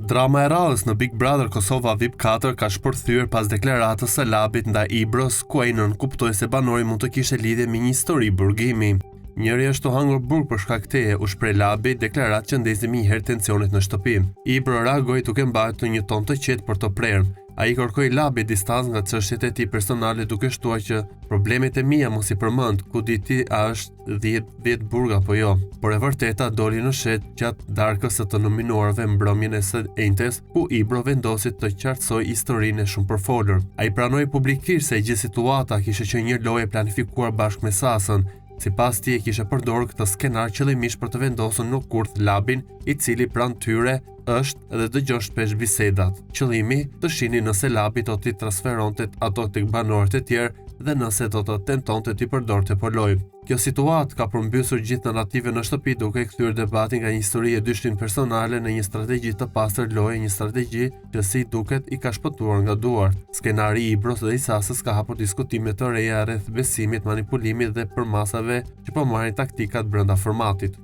Drama e radhës në Big Brother Kosova VIP 4 ka shpërthyer pas deklaratës së Labit ndaj Ibros, ku ai nënkuptoi se banori mund të kishte lidhje me një histori burgimi. Njëri është tu hangër burg për shkak teje, u shpreh Labi, deklaratë që ndezi menjëherë tensionet në shtëpi. Ibro reagoi duke mbajtur një ton të qetë por të prerë. Ai i kërkoi Labit distancë nga çështjet e tij personale duke shtuar që problemet e mia mos i përmend, ku di ti a është 10 vjet burg apo jo. Por e vërteta doli në shesh gjatë darkës së të nominuarve mbrëmjen e së enjtes, ku Ibro vendosi të qartësojë historinë e shumëpërfolur. Ai pranoi publikisht se e gjithë situata kishte qenë një lojë e planifikuar bashkë me Sasën. Sipas tij e kishte përdorur këtë skenar qëllimisht për të vendosur në kurth Labin, i cili pranë tyre është dhe dëgjon shpesh bisedat. Qëllimi, të shihnin nëse Labi do t'i transferonte ato tek banorët e tjerë dhe nëse do të tentonte t'i përdorte për lojë. Kjo situatë ka përmbysur gjithë narrativën në shtëpi duke kthyer debatin nga një histori e dyshimtë personale në një strategji të pastër loje, një strategji që si duket i ka shpëtuar nga duart. Skenari i Ibros dhe i Sasës ka hapur diskutime të reja rreth besimit, manipulimit dhe përmasave që po marrin taktikat brenda formatit.